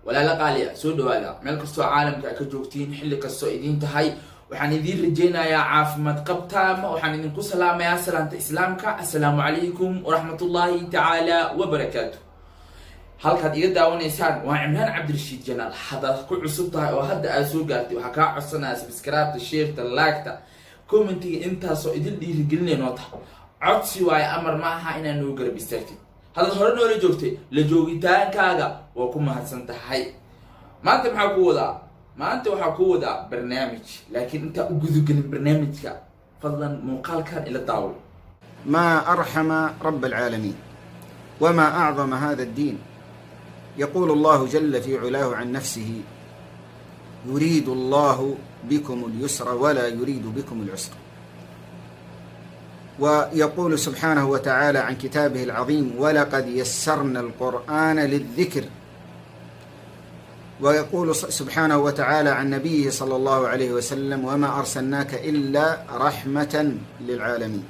Walaala qaaliya, soo dhawaada meel kastoo caalamka ka joogtiin, xilli kastoo idiin tahay. Waxaan idiin rajaynayaa caafimaad qabtaama. Waxaan idinku salaamayaa salaanta Islaamka: assalaamu calaykum waraxmatullaahi tacaala wabarakaatu. Halkaad iga daawanaysaan waa Cimraan Cabdirashiid Janaal. Haddaad ku cusub tahay oo hadda aad soo gaartay, waxaa kaa codsanaya subscribe-ta, share-ta, like-ta, comment-iga. Intaasoo idin dhiirigelinay noo tahay. Codsi waayo, amar ma aha inaad nagu garab istaagtid. Haddaad hore noola joogtay, la joogitaankaaga waa ku mahadsan tahay. Maanta maxaa ku wadaa? Maanta waxaa ku wadaa barnaamij, laakiin intaa u gudagelin barnaamijka, fadlan muuqaalkan ila daawo. ما أرحم رب العالمين وما أعظم هذا الدين. يقول الله جل في علاه عن نفسه: يريد الله بكم اليسر ولا يريد بكم العسر. ويقول سبحانه وتعالى عن كتابه العظيم: ولقد يسرنا القرآن للذكر. ويقول سبحانه وتعالى عن نبيه صلى الله عليه وسلم: وما أرسلناك إلا رحمة للعالمين.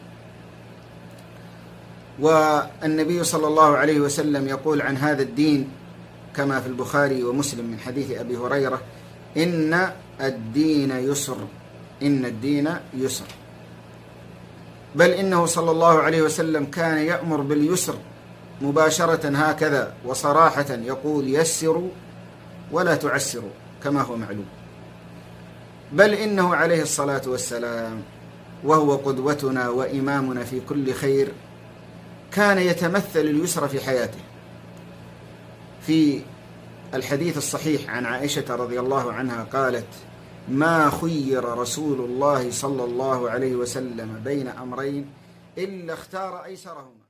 والنبي صلى الله عليه وسلم يقول عن هذا الدين، كما في البخاري ومسلم من حديث أبي هريرة: إن الدين يسر، إن الدين يسر. بل إنه صلى الله عليه وسلم كان يأمر باليسر مباشرة هكذا وصراحة، يقول: يسروا ولا تعسروا، كما هو معلوم. بل إنه عليه الصلاة والسلام، وهو قدوتنا وإمامنا في كل خير، كان يتمثل اليسر في حياته. في الحديث الصحيح عن عائشة رضي الله عنها قالت: ما خير رسول الله صلى الله عليه وسلم بين أمرين إلا اختار أيسرهما.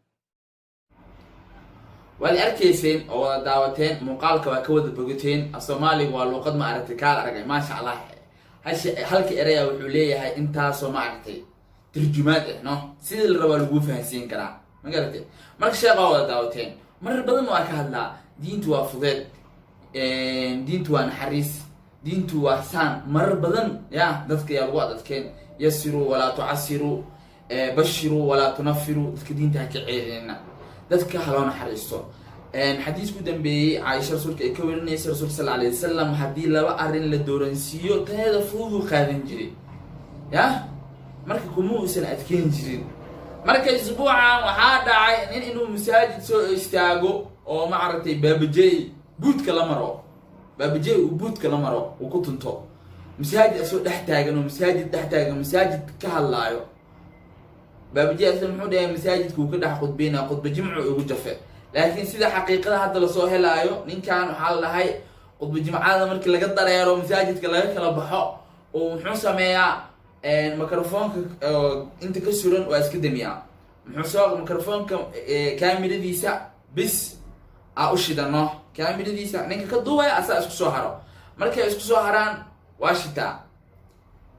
Waad arkayseen oo wada daawateen muuqaalka, waa ka wada bogateen. Af Soomaaliga waa luuqad, ma aragtay, kaal aragay, maasha Allah. Hashi halka eraya wuxuu leeyahay intaasoo, ma aragtay, tarjumaad ah, no sidii la rabaa laguu fahansiin karaa, ma garatay? Marka sheekh waa wada daawateen. Marar badan waa ka hadlaa: diintu waa fudeed, diintu waa naxariis, diintu waa saan. Marar badan ya dadka yaa lagu adadkeen: يسروا ولا تعسروا، بشروا ولا تنفروا. Dadka diinta ha ka ceelinina, dadka ha loo naxariisto. Xadiis ku dambeeyey Caaisha rasuulka ay ka warinaysa, rasuulka sal alay wasalam haddii laba arrin la dooransiiyo, taheeda fududuu qaadan jiray, ya marka kuma uusan adkeyn jirin. Marka isbuucan waxaa dhacay nin inuu masaajid soo istaago oo, ma aragtay, Baabajey buudka la maro, Baabajey uu buudka la maro, uu ku tunto masaajid asoo dhex taagan, oo masaajid dhex taagan, masaajid ka hadlaayo. Baabajey asla muxuu dhahay? Masaajidka uu ka dhex khudbeynaya, khudba jimcu igu jafe. Laakiin sida xaqiiqada hadda lasoo helaayo, ninkan waxaa la dhahay khudba jimcada markii laga dareero, masaajidka laga kala baxo, oo muxuu sameeyaa? Microfoonka inta ka suran waa iska damiyaa. Muxuu soo microfoonka kaamiradiisa bis a u shidano, kaamiradiisa ninka ka duubaya asaa isku soo haro. Markay isku soo haraan, waa shitaa,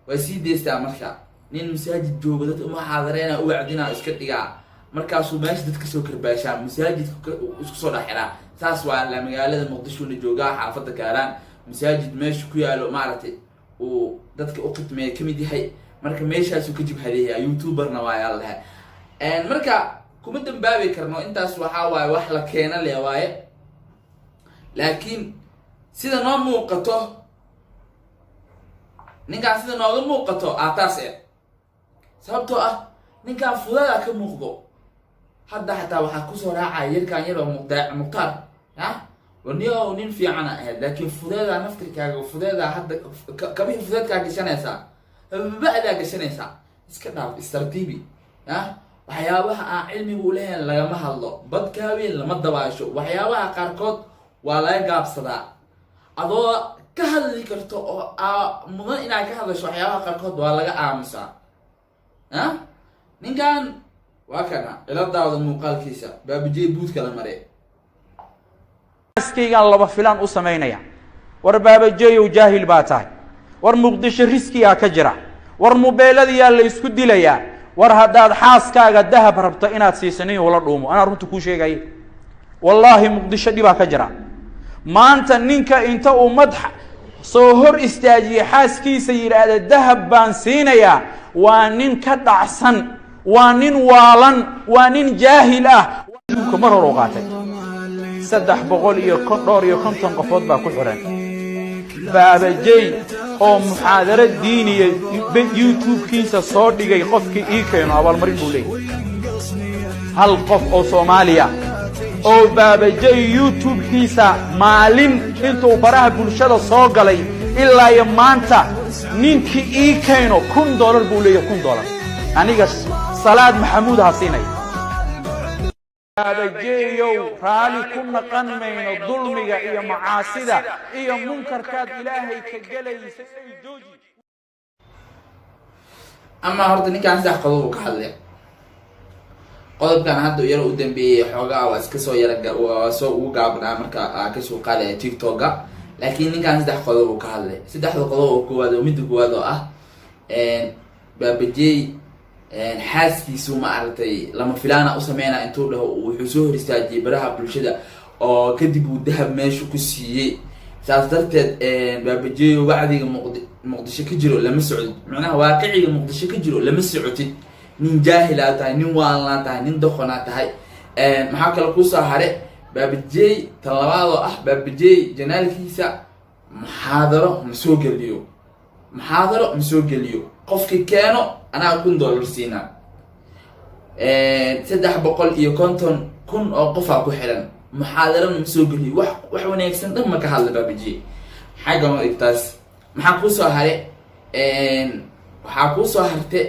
waa sii deystaa. Marka nin masaajid joogo, dad uma xaadareena, u wacdinaa, iska dhigaa. Markaasuu meesha dad kasoo karbaashaa, masaajidka isku soo dhex xiraa. Saas waa la magaalada Muqdishona joogaa, xaafadda Kaaraan, masaajid meesha ku yaalo, maaragtay, uu dadka u khidmeeya kamid yahay. Marka meeshaasuu ka jibhadeeya, YouTuberna waa yaa lahay. Marka kuma dambaabi karno, intaas waxaa waaye wax la keena le waaye. Laakiin sida noo muuqato, ninkaan sida nooga muuqato aataas e, sababtoo ah ninkaan fudaada ka muuqdo. Hadda xataa waxaa kusoo raacaya yarkaan yar oo Mukhtaar ya warniyo nin fiicana ahayd, laakiin fudeedaa naftirkaaga, fudeedaa hadda kabihii fudeedkaa gashanaysaa, ba'daa gashanaysaa. Iska dhaaf, istartiibi. Ya waxyaabaha aan cilmigu ulahayn lagama hadlo, badka haween lama dabaasho. Waxyaabaha qaarkood waa laga gaabsadaa. Adoo ka hadli karto oo aa mudan inaad ka hadasho, waxyaabaha qaarkood waa laga aamusaa. A ninkan waa kana, ila daawada muuqaalkiisa, Baabijey buudka la mare. Xaaskaygaan laba filaan u samaynaya. War Baabajeeyow, jaahil baa tahay. War Muqdisho riskiyaa ka jira. War mobeeladiyaa la isku dilayaa. War haddaad xaaskaaga dahab rabto inaad siiso, nin ula dhuumo. Anaa runta kuu sheegaya, wallaahi Muqdisho dhibaa ka jira maanta. Ninka inta uu madx soo hor istaajiye xaaskiisa yidhaahda "Dahab baan siinayaa", waa nin ka dhacsan, waa nin waalan, waa nin jaahil ah. Mar hor u qaatay. 300 iyo dhowr iyo konton qofood baa ku xiran. Baabajey oo muxaadaro diiniya YouTube-kiisa soo dhigay, qofkii ii keeno abaalmarin buu leeyahy. Hal qof oo Soomaaliya oo Baabajey YouTube-kiisa maalin intuu baraha bulshada soo galay ilaa iyo maanta ninkii ii keeno $1000 buu leeyahay. $1000 aniga Salaad Maxamuud ha siinaya. Baabajeeyow, raali ku naqan mayno dulmiga iyo macaasida iyo munkarkaad Ilaahay ka gelaysa ay jooji. Ama horta ninkaan saddex qodob uu ka hadlay. Qodobkan hadda yaro u dambeeyey xoogaa waa iska soo yara, waa soo ugu gaabnaa marka aa kasoo qaadaya TikToka, laakiin ninkaan saddex qodob uu ka hadlay. Saddexda qodob oo koowaad oo midda koowaad oo ah Baabajey xaaskiisu ma aragtay lama filaana u sameynaa intuu dhaho, wuxuu soo hor istaajiyay baraha bulshada oo kadib uu dahab meesha ku siiyey. Saas darteed Baabajey wacdiga Muqdisho ka jiro lama socdid, macnaha waaqiciga Muqdisho ka jiro lama socotid. Nin jaahilaa tahay, nin waalnaa tahay, nin doqonaa tahay. Maxaa kale kusoo hare Baabajey? Tan labaad oo ah Baabajey channelkiisa muxaadaro ma soo geliyo, muxaadaro ma soo geliyo. Qofki keeno anaa $1000 siinaa. 350,000 oo qofaa ku xiran, muxaadarana ma soo geliyo, wax wanaagsan dhan ma ka hadla Baabajey. Xagga ma dhigtaas. Maxaa kuusoo hare? Waxaa kuusoo harte,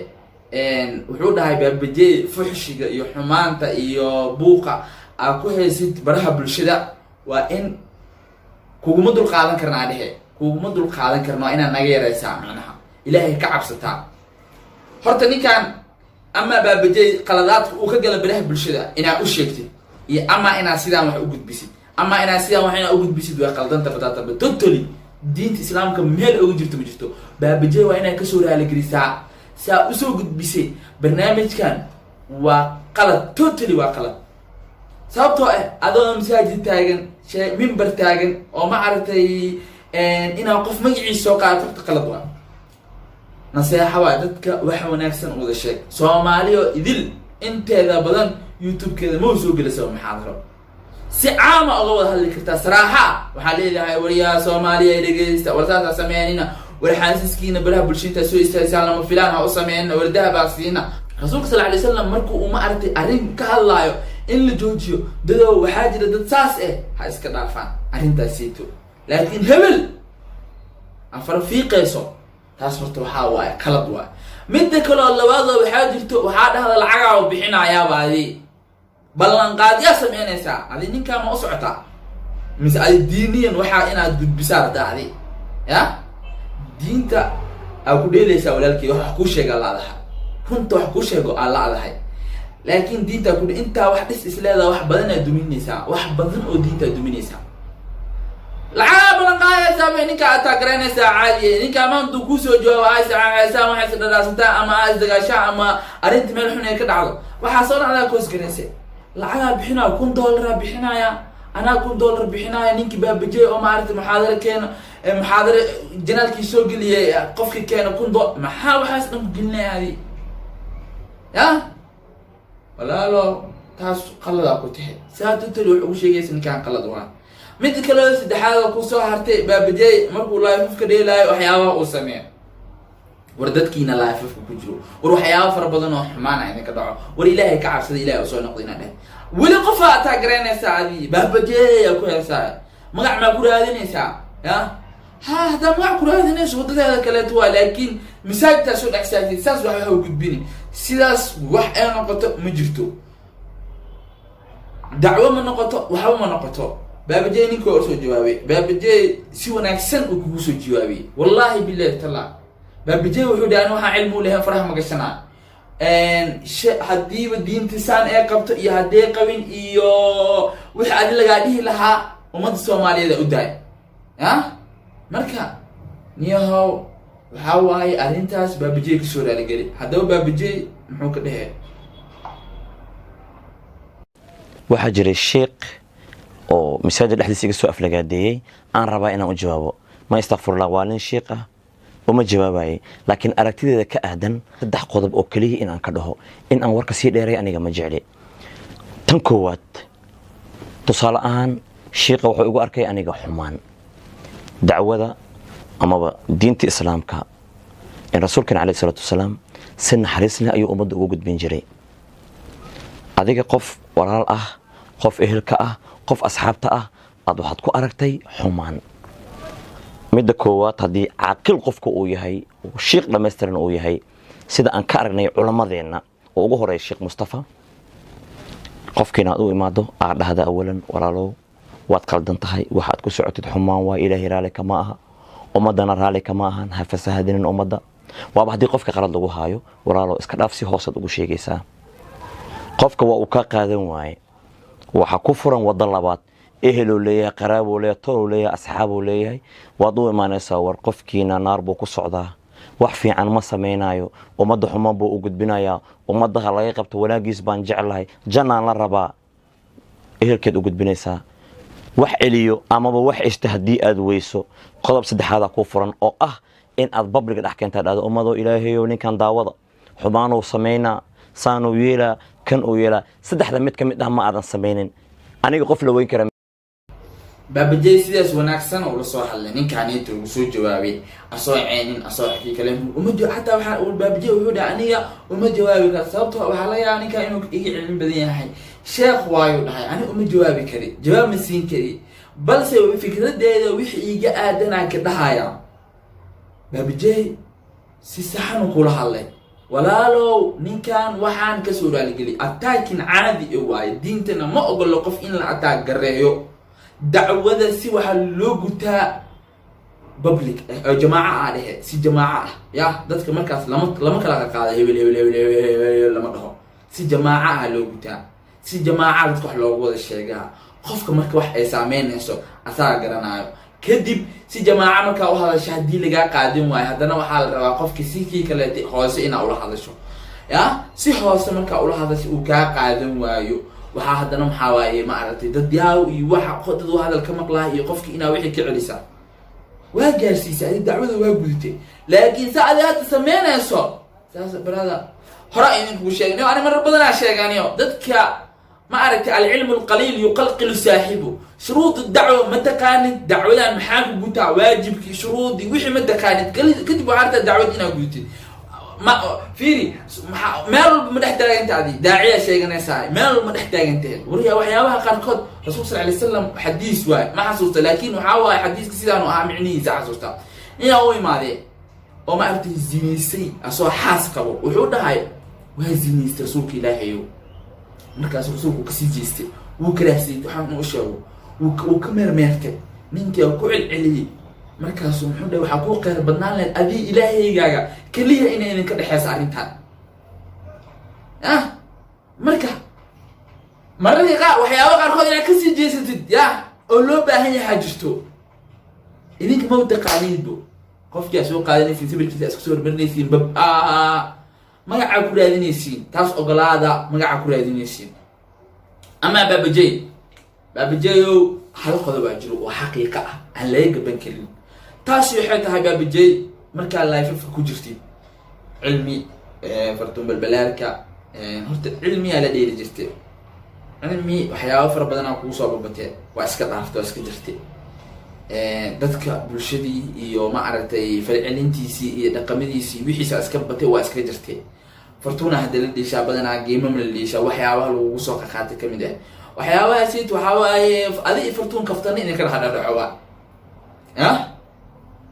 wuxuu dhahay Baabajey fuxshiga iyo xumaanta iyo buuqa aa ku haysid baraha bulshada waa in kuguma dul qaadan karna, aa dhehe kuguma dul qaadan karna, waa inaad naga yareysaa, macnaha Ilaahay ka cabsataa. Horta ninkan ama Baabajey qaladaadka uu ka gala baraha bulshada inaad u sheegtid iyo ama inaad sidaan wax u gudbisid, ama inaad sidaan wax inaad u gudbisid way qaldanta bataataba totally. Diinta Islaamka meel oga jirto ma jirto. Baabajey waa inaad kasoo raaligelisaa saa usoo gudbisay barnaamijkan. Waa qalad, totally waa qalad, sababtoo ah adoo masaajid taagan, mimbar taagan oo ma aragtay inaad qof magaciisa soo qaadato, horta qalad waa. Naseexa waa dadka wax wanaagsan wada sheeg. Soomaaliyo idil inteeda badan YouTube-keeda ma soo gelaysa muxaadaro. Si caama uga wada hadli kartaa, saraaxa waxaa leedahay: "Waryaa Soomaaliya, dhegeysta, war saasaa sameynina, war xaasiskiina baraha bulshinta soo istaagsan lama filaan ha u sameynina, war dahabaa siina." Rasuulka sal alay slam markuu uu ma aragtay arrin ka hadlaayo in la joojiyo, dadow waxaa jira dad saas eh ha iska dhaafaan arrintaasiito, laakiin hebel afar fiiqeyso, taas horta waxaa waaye qalad waay. Midda kaleo labaadoo waxaa jirto, waxaa dhahda lacagaa bixinayaaba, adi ballanqaadyaa sameynaysaa. Adi ninkaa ma u socotaa mise adi diiniyan waxaa inaad gudbisaa rabtaa? Adi ya diinta aa ku dheelaysaa, walaalkey. Wax kuu sheega laadaha, runta wax kuu sheego aa la-dahay, laakiin diintaa ku intaa wax dhis is leedaha, wax badan aa duminaysaa, wax badan oo diintaa duminaysaa. Lacagaa balan qaadaysaa bay ninka aad taagaraynaysaa caadiye. Ninka maantuu kusoo jawaabo aa iscaagaysaan, waxay isdhadhaarsataan ama aa isdagaashaan ama arrinta meel xun ay ka dhacdo, waxaa soo dhacdaa koos garayse lacagaa bixinaya, $1000 bixinaya, anaa $1000 bixinaya. Ninkii Baabajey oo maaragtay muxaadaro keeno, muxaadaro channelkii soo geliyay, qofkii keena kun do, maxaa waxaas dhan ku gelinaya adi? Ya walaalo, taas qaladaa ku tahay. Saa tutali wax ugu sheegaysa ninkaan qalad waa. Mid kaleo saddexaad oo kusoo hartay, Baabajey markuu live-afka dheelaayo waxyaabaha uu sameeyo, war dadkiina live-afka ku jiro, war waxyaaba fara badan oo xumaana idinka dhaco, war Ilaahay ka cabsada, Ilahay usoo noqda inaa dheh. Weli qofaa taagaraynaysaa adi, Baabajey aa ku heesaa, magac maa ku raadinaysaa? Ya ha, haddaa magac ku raadinayso wadadeeda kaleeto waa, laakiin masaajidtaa soo dhex saagtay, saas wax u gudbini, sidaas wax ay noqoto ma jirto, dacwo ma noqoto, waxba ma noqoto. Baabajey ninka waa usoo jawaabay. Baabajey si wanaagsan uu kugu soo jawaabay, wallahi billahi tala. Baabajey wuxuu dhahay: "Ani waxaan cilmi u lahayn faraha ma gashanaa. Haddiiba diinta saan ee qabto iyo haddee qabin iyo wixii adi lagaa dhihi lahaa, ummadda Soomaaliyeed a u daay." Ya marka niyahow, waxaa waaye arrintaas Baabajey kasoo raaligeli. Haddaba Baabajey muxuu ka dhehee? Waxaa jiray sheekh oo masaajid dhexdiisa iga soo aflagaadeeyey, aan rabaa inaan u jawaabo. Ma istakfurlah, waa nin shiiq ah, uma jawaabayay, laakiin aragtideeda ka aadan saddex qodob oo keliya in aan ka dhaho. In aan warka sii dheeray aniga ma jecli. Tan koowaad, tusaale ahaan Shiiqa wuxuu igu arkay aniga xumaan. Dacwada amaba diinta Islaamka in Rasuulkan caleyhi salaatu wasalaam si naxariis leh ayuu ummadda ugu gudbin jiray. Adiga qof walaal ah, qof ehelka ah, qof asxaabta ah aad waxaad ku aragtay xumaan. Midda koowaad, haddii caaqil qofka uu yahay, shiiq dhammaystiran uu yahay, sida aan ka aragnay culammadeenna oo ugu horeeya Sheekh Mustafa, qofkiina aad u imaado, aad dhahda: "Awalan walaalow, waad qaldan tahay, waxaad ku socotid xumaan waa, Ilaahay raali kama aha, ummaddana raali kama ahan, ha fasahadinin ummadda." Waaba haddii qofka qalad lagu haayo, walaalow iska dhaaf, si hoosaad ugu sheegaysaa. Qofka waa uu ka qaadan waaye, waxaa ku furan waddo labaad. Eheluu leeyahay, qaraabuu leeyahay, toluu leeyahay, asxaabuu leeyahay, waad u imaanaysaa: "War, qofkiina naar buu ku socdaa, wax fiican ma samaynayo, ummadda xumaan buu u gudbinayaa, ummaddaha laga qabto, wanaagiis baan jeclahay, jannaan la rabaa." Ehelkeed u gudbinaysaa. Wax celiyo amaba wax eshta haddii aad weyso, qodob saddexaadaa kuu furan oo ah in aad public-ga dhex keentaa, dhahdo: "Ummadoo Ilaahayow, ninkan daawada, xumaanuu samaynaa, saanuu yeelaa, kan uu yeelaa." Saddexda mid ka mid ah ma aadan samaynin. Aniga qof la weyn kara. Baabajey sidaas wanaagsan ula soo hadlay ninkaaniita, ugu soo jawaabay asoo ceynin, asoo xikii kale uma xataa. Waxaa uu Baabajey wuxuu dhahay: "Aniga uma jawaabi karo, sababtoo waxaa laga yaaba ninkan inuu iga cilmi badan yahay. Sheekh waayuu dhahay, ani uma jawaabi kari, jawaab ma siin kari, balse fikradeeda wixii iiga aadanaa ka dhahaya." Baabajey si saxanu kula hadlay: "Walaalow, ninkan waxaan kasoo raaligeliy." Attacking caadi e waaye, diintana ma ogolo qof in la attack gareeyo. Dacwada si waxaa loo gutaa public oo jamaaco ah dhehe, si jamaaco ah ya dadka markaas lama kala qaqaado, hebel hebel hebel hebel hebel lama dhaho. Si jamaaco ah loo gutaa, si jamaaca dadka wax loogu wada sheegaa. Qofka marka wax ay saameynayso asaga garanaayo. Kadib si jamaaca markaa u hadasho, haddii lagaa qaadin waayo, haddana waxaa la rabaa qofki si kii kaleete hoose inaa ula hadasho. Ya si hoose markaa ula hadasho uu kaa qaadan waayo, waxaa haddana maxaa waaye, ma aragtay, dad yaaw iyo waxa dad u hadal ka maqlaa iyo qofki inaa wixii ka celisaa. Waa gaarsiisay adi dacwada, waa gudatay, laakiin sa adi hadda sameynayso saas, brother, hore idinkugu sheegay, ani marar badanaa sheeganiyo dadka, ma aragtay, العلم القليل يقلقل صاحبه. Shuruud dacwo ma taqaanid, dacwadan maxaa ku gutaa, waajibkii, shuruudii, wixii ma taqaanid. Kadib waxaa artaa dacwad inaa gudutid. Ma fiiri, maxaa meel walba ma dhex taaganta? Adi daaciyaa sheeganaysaa, meel walba ma dhex taagantahay. Warya, waxyaabaha qaarkood Rasuulka sal alay slam xadiis waay ma xasuusta, laakin waxaa waaye xadiiska sidaanu ahaa micnihiisa xasuusta. Inaa u imaadee oo, ma aragtay, zinaysay asoo xaas qabo, wuxuu dhahay: "Waa zinaystay, Rasuulka Ilaahayow." Markaas Rasuulku kasii jeestay, wuu karaahsiyey waxaan inuu sheego, wuu ka meermeertay. Ninkii ku celceliyey. Markaasu muxuu dhahay? "Waxaa kuu kheyr badnaan lahayd adii Ilaahaygaaga keliya inay idinka dhexeysa arrintan." Ah, marka mararka qaar waxyaaba qaarkood inaad kasii jeesatid ya oo loo baahan yahaa jirto. Idinka ma taqaaniidbo, qofkii aa soo qaadanaysiin, sawirkiisa iska soo hormarinaysiin, bab magacaa ku raadinaysiin. Taas ogolaada, magacaa ku raadinaysiin. Amaa Baabajey, Baabajeyow, hal qodobaa jiro oo xaqiiqa ah aan laga gaban karin. Taasi waxay tahay, Baabajey, markaa live-afka ku jirtid, Cilmi Fartuun Balbalaarka, horta Cilmiyaa la dheeli jirtay. Cilmi waxyaaba fara badanaa kugu soo babatee, waa iska dhaaftay, waa iska jirtay. Dadka bulshadii iyo, ma aragtay, falcelintiisii iyo dhaqamadiisii wixiisa iska batay, waa iska jirtay. Fortuna hadda la dheeshaa badanaa, game-am la dheeshaa, waxyaabaha lagugu soo qaqaatay kamid ah waxyaabahaasiit. Waxaa waaye adi i Fortune kaftana idinka dhexdhadhaco waa ya.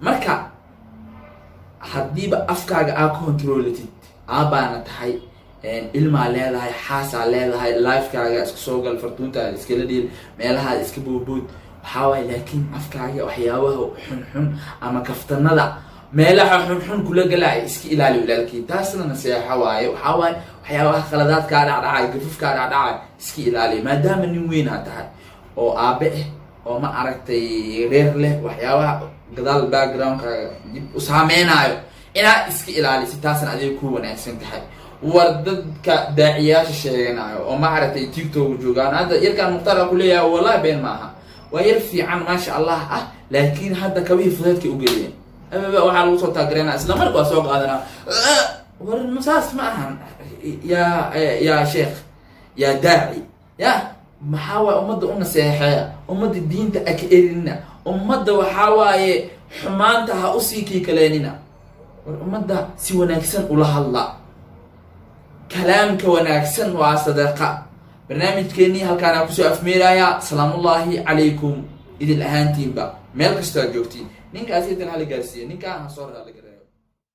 Marka haddiiba afkaaga aa control-atid, aabaana tahay, ilmaa leedahay, xaasaa leedahay, live-kaaga iska soo gal, Fartuuntaada iskala dhiil, meelahaada iska boodbood, waxaa waaye. Laakiin afkaaga waxyaabaha xunxun ama kaftanada meelaha xunxun kula galaya iska ilaali, walaalkii. Taasna naseexo waaye. Waxaa waaye waxyaabaha khaladaadkaa dhacdhacay, gafafkaa dhacdhacay iska ilaali, maadaama nin weyn aa tahay oo aabe ah oo, ma aragtay, reer leh. Waxyaabaha gadaal background-kaaga dib u saameynaayo inaad iska ilaalisi, taasna adiga ku wanaagsan tahay. War, dadka daaciyaasha sheeganayo oo, ma aragtay, TikTok joogaan hadda, yarkaan Mukhtaar aa kuleeyahay, wallahi been maaha, waa yar fiican, maasha Allah ah, laakiin hadda kabihii fudeedkay ugeliyeen ababa waxaa lagu soo taagereynaa, isla marka waa soo qaadanaa. War, saas ma ahan, yaa sheekh, yaa daaci, ya maxaa waay, ummadda u naseexeeya. Ummadda diinta ha ka erinina. Ummadda waxaa waaye xumaanta ha usii kiikaleenina. War ummadda si wanaagsan ula hadla. Kalaamka wanaagsan waa sadaqa. Barnaamijkeenii halkaanaa kusoo afmeerayaa. Salaamullaahi calaykum idil ahaantiinba, meel kastoo aad joogtiin. Ninkaasi idan hala gaarsiiya, ninkaan ha soo raali garay.